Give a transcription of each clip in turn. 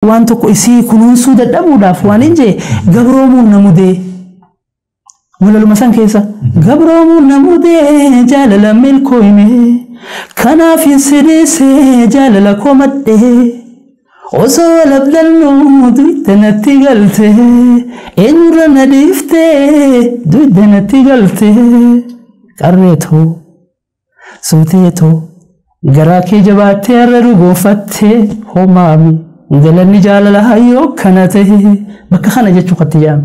Waan tokko isii kunuunsuu dadhabuudhaaf waan hin jee gabroomuun na mudee. Walaluma san keessa gabroomuun na mudee jaalala milkooyne kanaaf hin sidiise jaalala komadhee osoo wal abdannuu dugda natti galte eenyurra na dhiifte dugda natti galte qarreetoo suuteetoo garaa kee jabaattee har'a dhugoonfattee homaami galanni jaalala hayyoo kana ta'e bakka kana jechuu katti jaame.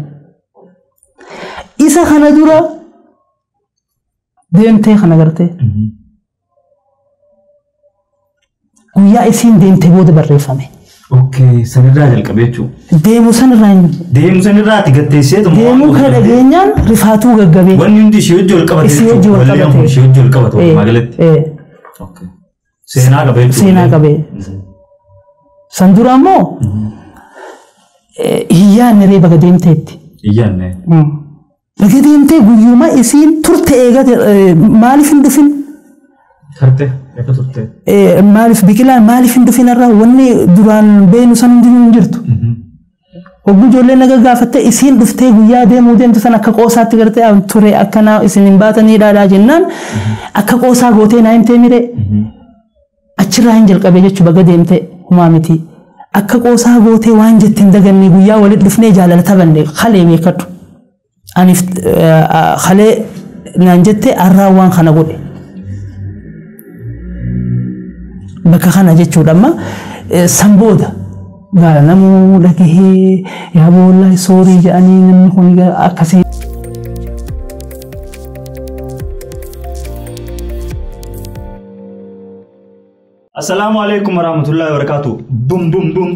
Isa kana dura deemtee kana gartee guyyaa isiin deemtee booda barreeffame. Okay, sanirraa jalqabee jechuudha. Deemu sanirraa hin Deemu sanirraa ati gatteesseetu deemuu kana dhageenyaan rifaatuu gaggabee. Wanni hundi ishee wajji wal qabate Ishee wajji wal jechuudha. qabate. Ishee wajji wal qabate walumaa galatti. Okay. Seenaa qabee jechuudha. Seenaa qabee. San dura ammoo hiyyaan ree baga deemteetti. Iyyaanne. Baga deemtee guyyuma isiin turte eegate maaliif hin dhufin? Tarte efa turte. Maaliif biqilaan maaliif hin dhufin irraa wanni duraan beenu san hundinuu hin jirtu. Hogguu ijoolleen naga gaafattee isiin dhuftee guyyaa deemuu deemtu san akka qoosaatti gartee ture akkanaa isin hin baatanii dhaadhaa jennaan akka qoosaa gootee naa himtee miree achirraa hin jalqabee jechuu baga deemtee humaa miti. Akka qoosaa gootee waan jette hin daganne guyyaa walitti dhufnee jaalala taphanne kalee beekadhu. Aniif kalee naan jette har'aa waan kana godhe. Bakka kana jechuudha amma san booda gaara namuu dhagahee yaa boollaa soorii jedhanii namni kun akkasii. Assalaamu alaikum warahmatullahi wabarakatuh. Bum bum bum.